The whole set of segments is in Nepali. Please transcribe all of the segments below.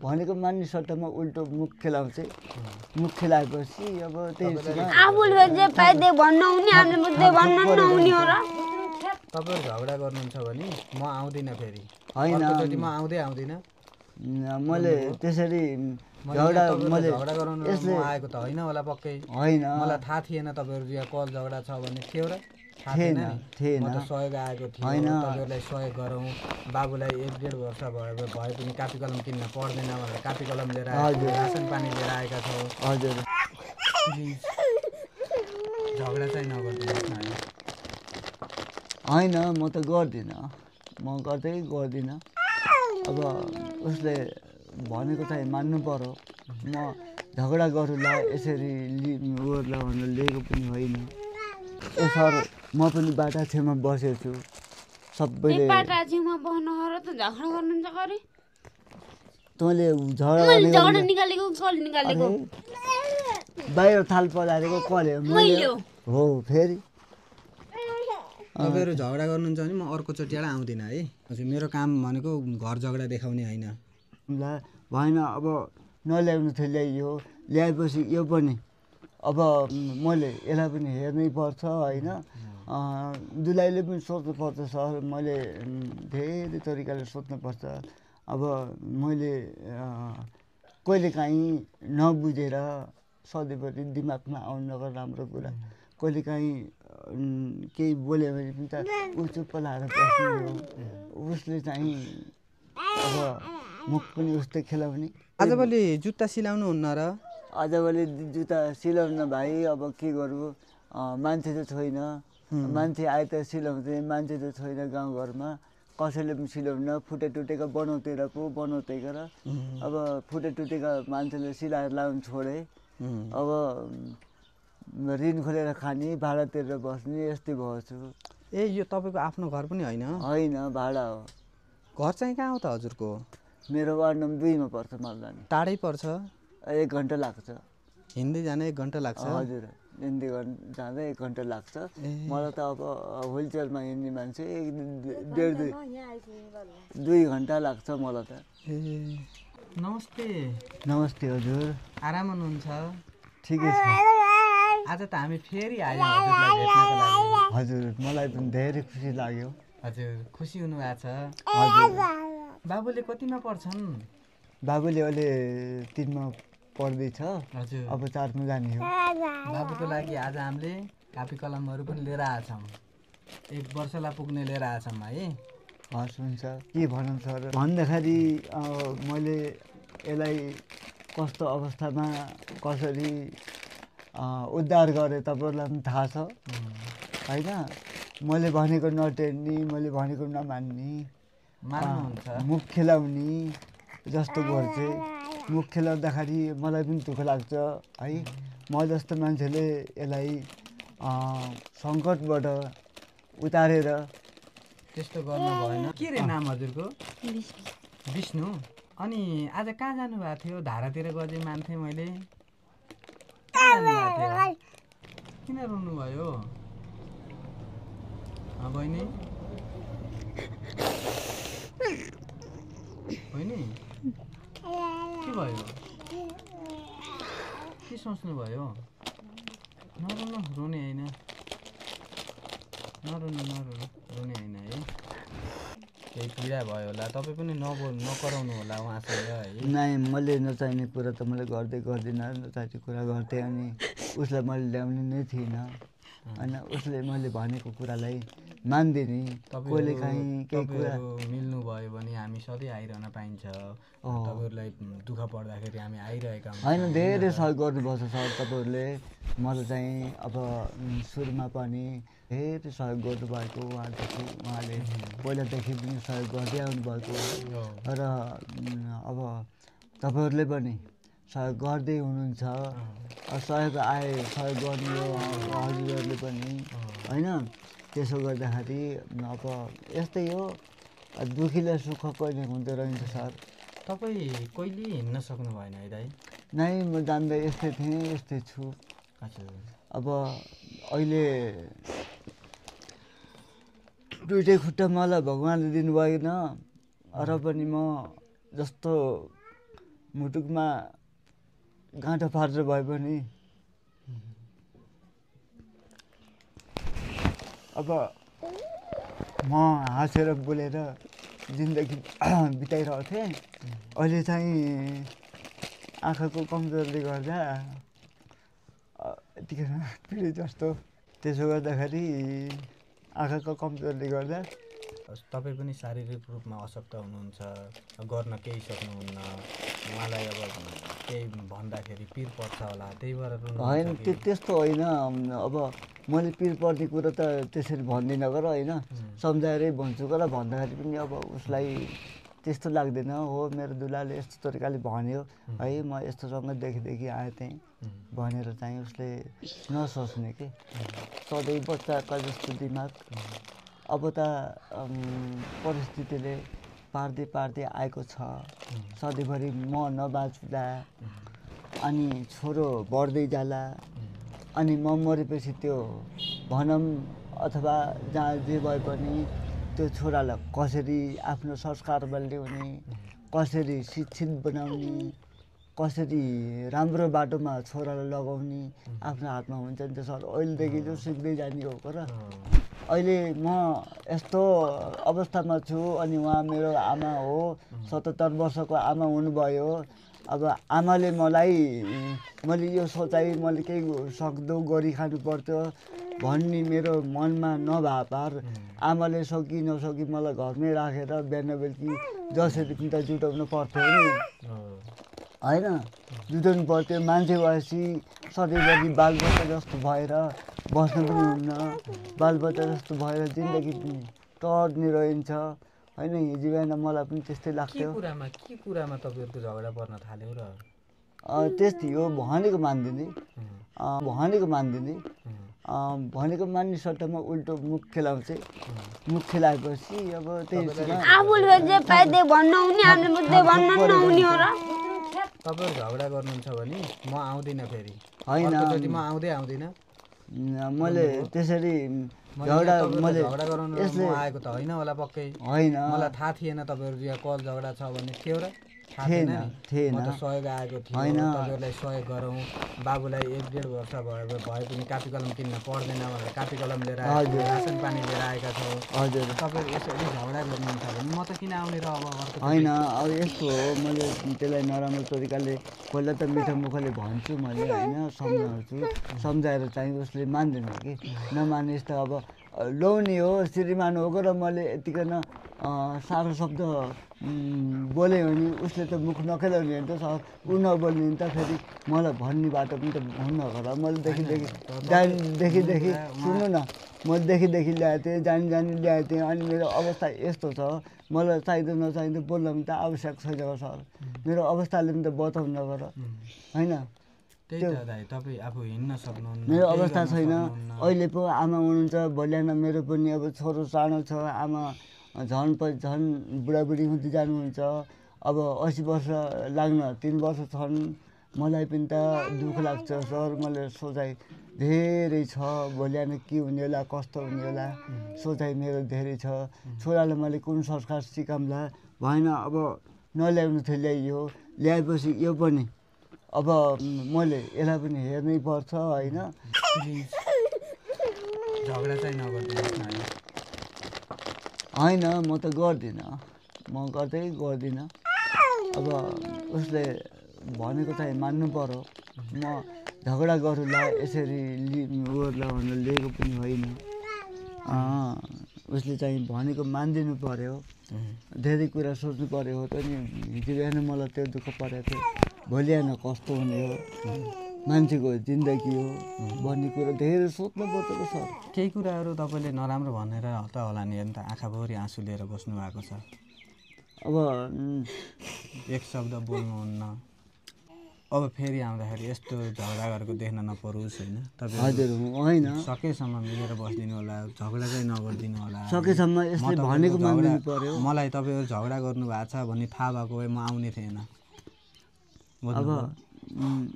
भनेको मान्ने सट्टामा उल्टो मुख खेलाउँछ मुख खेलाएपछि अब त्यही आफूले जे पाए त्यही भन्न हुने हामीले बुझ्दै भन्न नहुने हो र तपाईहरु झगडा गर्नुहुन्छ भने म आउँदिन फेरि हैन अर्कोचोटि म आउँदिन मैले त्यसरी झगडा गराउन म आएको त हैन होला पक्कै हैन मलाई थाहा थिएन तपाईहरु यहाँ कल झगडा छ भन्ने थियो र थिएन म त सहयोग आएको थियो तपाईहरुलाई सहयोग गरौँ बाबुलाई 1.5 वर्ष भए पनि कापी कलम किन्न पर्दैन भनेर कापी कलम लिएर रासन पानी लिएर आएका छौ हजुर झगडा चाहिँ नगर्दिनुस् न हैन म त गर्दिन म गर्दिन अब उसले भनेको चाहिँ मान्नु पर्यो म झगडा गरौँला यसरी उर्ला भनेर लिएको पनि होइन सर म पनि बाटा छेउमा बसेको छु सबैले बाटा छेउमा बस्नु र त झगडा गर्नुहुन्छ गरे तँले झगडा निकालेको कसले निकालेको बाहिर थाल पलाएको कसले मैले हो फेरि तपाईहरु झगडा गर्नुहुन्छ भने म अर्कोचोटि आउँदिन है हजुर मेरो काम भनेको घर झगडा देखाउने हैन ल भएन अब नल्याउनु थियो ल्याइयो ल्याएपछि यो पनि अब मैले यसलाई पनि हेर्नै पर्छ हैन दुलाईले पनि सोच्नु पर्छ सर मैले धेरै तरिकाले सोच्नु पर्छ अब मैले कहिलेकाहीँ नबुझेर सधैँभरि दिमागमा आउनु नगर राम्रो कुरा कहिलेकाहीँ केही बोल्यो भने पनि त ऊ चुप्प लाएर बस्ने हो उसले चाहिँ अब मुख पनि उस्तै खेलाउने आजभोलि जुत्ता सिलाउनु हुन्न र आजभोलि जुत्ता सिलाउन भाइ अब के गरौँ मान्छे त छैन मान्छे आए त सिलाउँथे मान्छे त छैन गाउँघरमा कसैले पनि सिलाउन फुटेटुटेका बनाउँथेर पो बनाउँथेका र अब फुटेटुटेका मान्छेले सिलाएर लाउनु छोडे अब ऋण खोलेर खाने भाडा तिरेर बस्ने यस्तै भएछु ए यो तपाईको आफ्नो घर पनि हैन हैन भाडा हो घर चाहिँ कहाँ हो त हजुरको मेरो वार्ड नम्बर 2 मा पर्छ मल्लानी टाढै पर्छ 1 घण्टा लाग्छ हिँड्दै जान 1 घण्टा लाग्छ हजुर हिँड्दै जाँदा 1 घण्टा लाग्छ मलाई त अब व्हिलचेयरमा हिँड्ने मान्छे 2 घण्टा लाग्छ मलाई त ए नमस्ते नमस्ते हजुर आराम हुनुहुन्छ ठिकै छ आज त हामी फेरि आयौँ हजुरलाई भेट्नको लागि हजुर मलाई पनि धेरै खुसी लाग्यो हजुर खुसी हुनु भएको छ हजुर बाबुले कतिमा पढ्छन् बाबुले अहिले 3 मा पढ्दैछ हजुर अब 4 मा जाने हो बाबुको लागि आज हामीले कापी कलमहरू पनि लिएर आछौँ 1 वर्षलाई पुग्ने लिएर आछौँ है हस् हुन्छ के भनौँ सर भन्दाखेरि मैले यसलाई कस्तो अवस्थामा कसरी उद्धार गरेँ तपाईँहरूलाई पनि थाहा छ हैन मैले भनेको नटेर्ने मैले भनेको नमान्ने मुख खेलाउने जस्तो गर्छ मुख खेलाउँदाखेरि मलाई पनि दुःख लाग्छ है म जस्तो मान्छेले यसलाई सङ्कटबाट उतारेर त्यस्तो गर्नु भएन के रे नाम हजुरको विष्णु अनि आज कहाँ जानुभएको थियो धारातिर गजे मान्थे मैले किन रुनु भयो बहिनी बहिनी के भयो के सोच्नु भयो नरुनु रुने होइन नरुनु रुने होइन है केही पीडा भयो होला तपाईँ पनि नकराउनु होला उहाँसँग है नै मैले नचाहिने कुरा त मैले गर्दिनँ नचाहिने कुरा गर्थेँ अनि उसलाई मैले ल्याउने नै थिइनँ होइन उसले मैले भनेको कुरालाई मान्दिने कहिलेकाहीँ केही कुरा मिल्नु भयो भने हामी सधैँ आइरहन पाइन्छ तपाईँहरूलाई दुःख पर्दाखेरि हामी आइरहेका होइन धेरै सहयोग गर्नुभएको छ सर तपाईँहरूले मलाई चाहिँ अब सुरुमा पनि धेरै सहयोग गर्नुभएको उहाँले पहिलादेखि पनि सहयोग गर्दै आउनुभएको र अब तपाईँहरूले पनि सहयोग गर्दै हुनुहुन्छ सहयोग आए सहयोग गर्ने हो हजुरहरूले पनि होइन त्यसो गर्दाखेरि अब यस्तै हो दुखीलाई सुख कहिले हुँदो रहेछ सर तपाईँ कहिले हिँड्न सक्नु भएन है दाइ नै म जान्दै यस्तै थिएँ यस्तै छु अब अहिले दुईटै खुट्टा मलाई भगवान्ले दिनु भएन र पनि म जस्तो मुटुकमा गाँठो फाटेर भए पनि अब म हाँसेर बोलेर जिन्दगी बिताइरहेको थिएँ। अहिले चाहिँ आँखाको कमजोरले गर्दा यतिखेर पिँढी जस्तो, त्यसो गर्दाखेरि आँखाको कमजोरले गर्दा तपाईँ पनि शारीरिक रूपमा अशक्त हुनुहुन्छ, गर्न केही सक्नुहुन्न, उहाँलाई अब केही भन्दाखेरि पिर पर्छ होला, त्यही भएर होइन त्यस्तो होइन। अब मैले पिर पर्ने कुरो त त्यसरी भन्दिनँ गर होइन, सम्झाएरै भन्छु गर। भन्दाखेरि पनि अब उसलाई त्यस्तो लाग्दैन, हो मेरो दुलाले यस्तो तरिकाले भन्यो है, म यस्तोसँग देखिदेखि आएँ त्यहीँ भनेर चाहिँ उसले नसोच्ने कि सधैँ बच्चाका जस्तो दिमाग। अब त परिस्थितिले पार्दै आएको छ। सधैँभरि म नबाँच्दा अनि छोरो बढ्दै जाला, अनि म मरेपछि त्यो भनौँ अथवा जहाँ जे भए पनि त्यो छोरालाई कसरी आफ्नो संस्कारमा ल्याउने, कसरी शिक्षित बनाउने, कसरी राम्रो बाटोमा छोरालाई लगाउने आफ्नो हातमा हुन्छ नि त सर। अहिलेदेखि जो सिक्दै जाने हो र। अहिले म यस्तो अवस्थामा छु अनि उहाँ मेरो आमा हो, 77 वर्षको आमा हुनुभयो। अब आमाले मैले यो सोचाइ मैले केही सक्दो गरिखानु पर्थ्यो भन्ने मेरो मनमा नभए पार आमाले सकी नसकी मलाई घरमै राखेर बिहान बेलुकी जसरी पनि त जुटाउनु पर्थ्यो नि होइन, जुटाउनु पर्थ्यो। मान्छे भएपछि सधैँभरि बालबच्चा जस्तो भएर बस्नु पनि हुन्न, बालबच्चा जस्तो भएर जिन्दगी टर्ने रहन्छ होइन। हिजो बिहान मलाई पनि त्यस्तै लाग्थ्यो। के कुरामा तपाईँहरूको झगडा पर्न थाल्यो र? त्यस्तै हो, भनेको मान्दिने, भनेको मान्ने सट्टामा उल्टो मुख खेलाउँछ। मुख खेलाएपछि अब तपाईँहरू झगडा गर्नुहुन्छ भने म आउँदिनँ फेरि, होइन म आउँदिनँ। मैले त्यसरी झगडा गराउनु आएको त होइन होला पक्कै? होइन, मलाई थाहा थिएन तपाईँहरू यहाँ कल झगडा छ भन्ने थियो र? थिएन। म त सहयोग आएको थियो, तपाईँहरूलाई सहयोग गरौँ। बाबुलाई 1-1.5 वर्ष भए पनि कापी कलम किन्न पर्दैन भनेर कापी कलम लिएर रासन पानी लिएर आएका छौँ। हजुर, तपाईँहरू यसरी झगडा गर्नुहुन्छ भने म त किन आउने र? अब होइन, अब यस्तो हो, मैले त्यसलाई नराम्रो तरिकाले पहिला त मिठो मुखले भन्छु मैले होइन, सम्झाउँछु। सम्झाएर चाहिँ उसले मान्दैन कि, नमानिस् त अब लाउने हो, श्रीमान हो र मैले यतिकन साह्रो शब्द बोल्यो भने उसले त मुख नखेलाउने हो नि त सर। ऊ नबोल्ने नि त फेरि मलाई भन्ने बाटो पनि त हुन्न घर। मैले देखि सुन्नु न, मैले देखि ल्याएको थिएँ, जानी ल्याएको थिएँ। अनि मेरो अवस्था यस्तो छ, मलाई चाहिँदो नचाहिँदो बोल्न पनि त आवश्यक छैन सर। मेरो अवस्थाले पनि त बताउनु नगर होइन। तपाईँ आफू हिँड्न सक्नुहुन्न, मेरो अवस्था छैन। अहिले पो आमा हुनुहुन्छ, भोलि मेरो पनि अब छोरो सानो छ, आमा झन् बुढाबुढी हुँदै जानुहुन्छ। अब 80 वर्ष लाग्न 3 वर्ष छन्। मलाई पनि त दुःख लाग्छ सर। मैले सोचाइ धेरै छ, भोलि के हुने होला, कस्तो हुने होला, सोचाइ मेरो धेरै छ। छोरालाई मैले कुन संस्कार सिकाउँला भएन। अब नल्याउनु थियो, ल्याएपछि यो पनि अब मैले यसलाई पनि हेर्नै पर्छ होइन। झगडा चाहिँ नगर्दिनुहोस् न होइन, म त गर्दिनँ, म गर्दिनँ। अब उसले भनेको चाहिँ मान्नु पर्यो। म झगडा गरौँला यसरी ओर्ला भनेर लिएको पनि होइन। उसले चाहिँ भनेको मानिदिनु पर्यो, धेरै कुरा सोच्नु पर्यो हो त नि। हिजो बिहान मलाई त्यो दुःख परेको थियो, भोलि बिहान कस्तो हुने हो, मान्छेको जिन्दगी हो भन्ने कुरो धेरै सोच्नु पर्छ सर। केही कुराहरू तपाईँले नराम्रो भनेर त होला नि, अन्त आँखाभरि आँसु लिएर बस्नु भएको छ। अब एक शब्द बोल्नुहुन्न। अब फेरि आउँदाखेरि यस्तो झगडा गरेको देख्न नपरोस् होइन। तपाईँ हजुर, होइन, सकेसम्म मिलेर बस्दिनु होला, झगडा चाहिँ नगरिदिनु होला। सकेसम्म यसले भनेको मानिदिनु पर्यो। मलाई तपाईँहरू झगडा गर्नु भएको छ भन्ने थाहा भएको भए म आउने थिएन। अब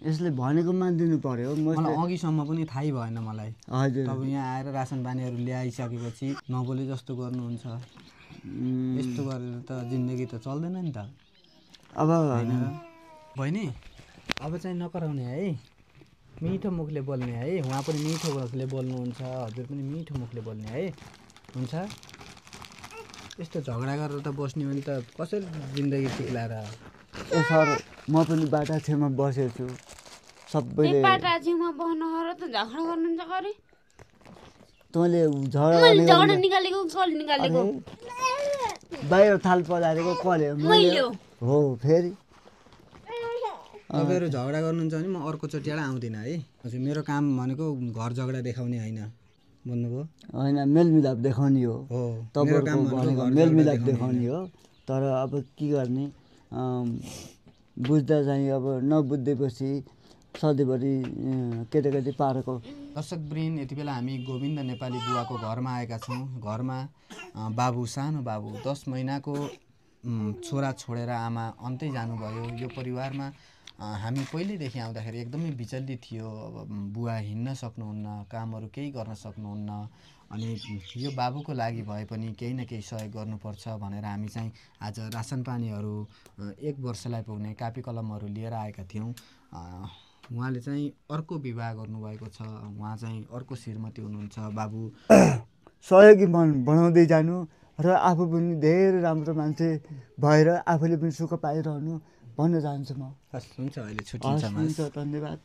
यसले भनेको मानिदिनु पर्यो। मलाई अघिसम्म पनि थाहै भएन मलाई। हजुर, तपाईँ यहाँ आएर रासन पानीहरू ल्याइसकेपछि नबोले जस्तो गर्नुहुन्छ। यस्तो गरेर त जिन्दगी त चल्दैन नि त। अब बहिनी अब चाहिँ नकराउने है, मिठो मुखले बोल्ने है, उहाँ पनि मिठो मुखले बोल्नुहुन्छ, हजुर पनि मिठो मुखले बोल्ने है, हुन्छ। यस्तो झगडा गरेर त बस्ने भने त कसरी जिन्दगी टिक्ला र। ए सर म पनि बाटा छेउमा बसेको छु सबैले बाटा छेउमा बस्न हर त झगडा गर्नुहुन्छ गरे तँले झगडा मैले गर्ने झगडा निकालेको कसले निकालेको बाहिर थाल पलारेको कसले मैले हो फेरि तपाईँहरू झगडा गर्नुहुन्छ भने म अर्कोचोटिबाट आउँदिनँ है। हजुर मेरो काम भनेको घर झगडा देखाउने होइन, भन्नुभयो होइन मेलमिलाप देखाउने हो हो। तपाईँहरूको भनेको मेलमिलाप देखाउने हो। तर अब के गर्ने बुझ्दा चाहिँ अब नबुझ्देपछि सधैँभरि केटाकेटी पारेको। दर्शकवृन्द यति बेला हामी गोविन्द नेपाली बुवाको घरमा आएका छौँ। घरमा बाबु, सानो बाबु 10 महिनाको छोरा छोडेर आमा अन्तै जानुभयो। यो परिवारमा हामी पहिल्यैदेखि आउँदाखेरि एकदमै विचलित थियो। अब बुवा हिँड्न सक्नुहुन्न, कामहरू केही गर्न सक्नुहुन्न, अनि यो बाबुको लागि भए पनि केही न केही सहयोग गर्नुपर्छ भनेर हामी चाहिँ आज रासन पानीहरू 1 वर्षलाई पुग्ने कापी कलमहरू लिएर आएका थियौँ। उहाँले चाहिँ अर्को विवाह गर्नुभएको छ, उहाँ चाहिँ अर्को श्रीमती हुनुहुन्छ। बाबु सहयोगी मन बनाउँदै जानु र आफू पनि धेरै राम्रो मान्छे भएर आफूले पनि सुख पाइरहनु भन्न चाहन्छु म। हस् हुन्छ, अहिले छुट्टिन्छ। हुन्छ, धन्यवाद।